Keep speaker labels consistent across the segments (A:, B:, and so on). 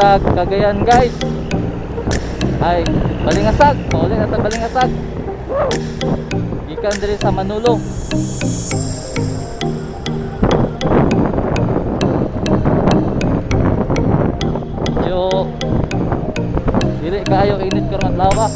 A: tag Cagayan, guys. Ay, Balingasag. Pauli na tag Balingasag. Gikan diri sa Manulo. Medyo dili kaayo init karon adlaw.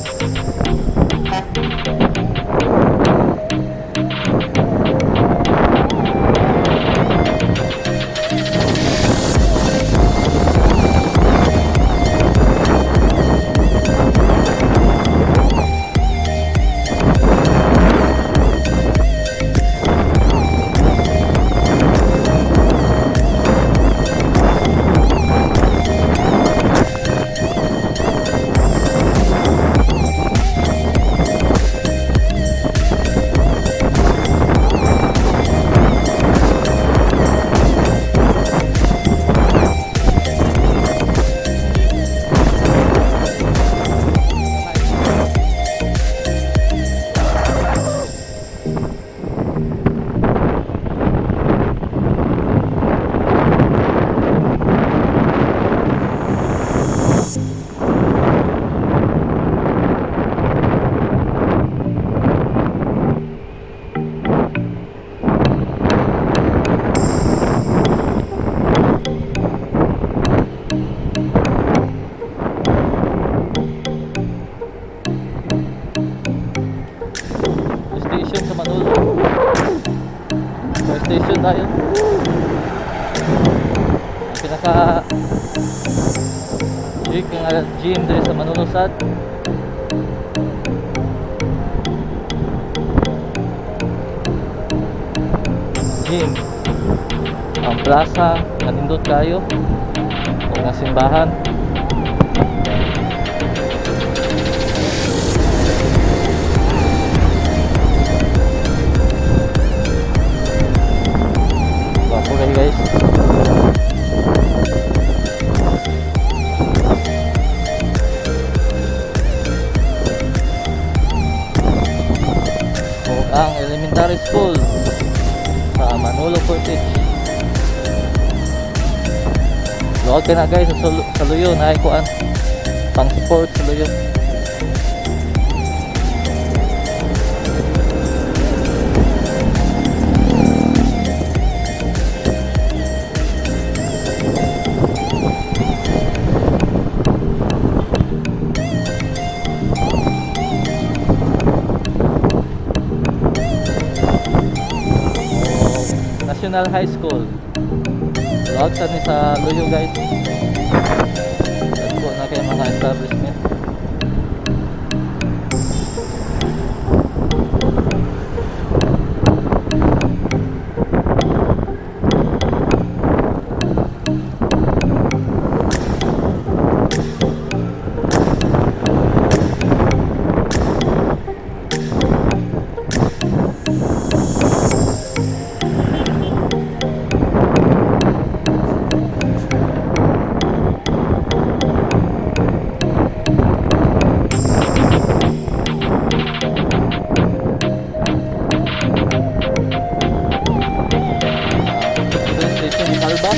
A: Station sa Manulo. First station tayo. Ang pinaka gym nga gym diri sa Manulo sad. Gym. Ang plaza nga nindot kayo o nga simbahan. Gwapo kayo, guys. O ang elementary school sa Manulo Portage. Luwag ka na, guys, sa Luyo na ay kuan pang sports sa Luyo. O, National High School. Luwag sa ni sa Luyo, guys. Dagko na kay mga establishment. Train station ni Kalba.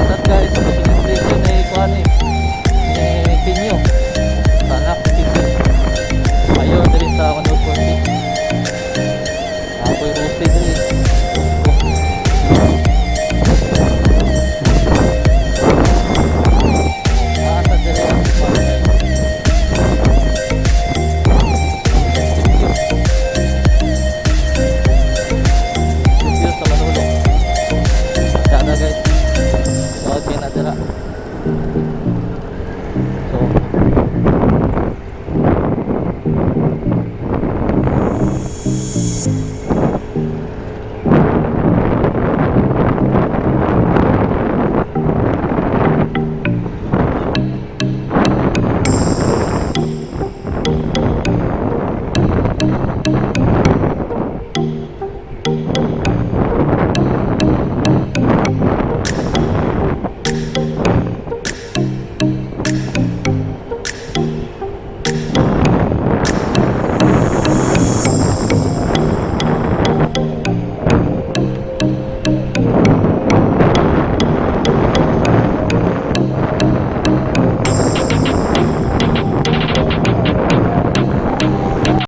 A: Ito, guys, sa gasoline station ni kuan eh, ni Pinyo. Sana Pinyo. Mayor diri sa Manulo Portage. Ako'y Rose diri. Ah, sa diri ang kuan, guys. Thank you. Thank you sa Manulo. Sada, guys.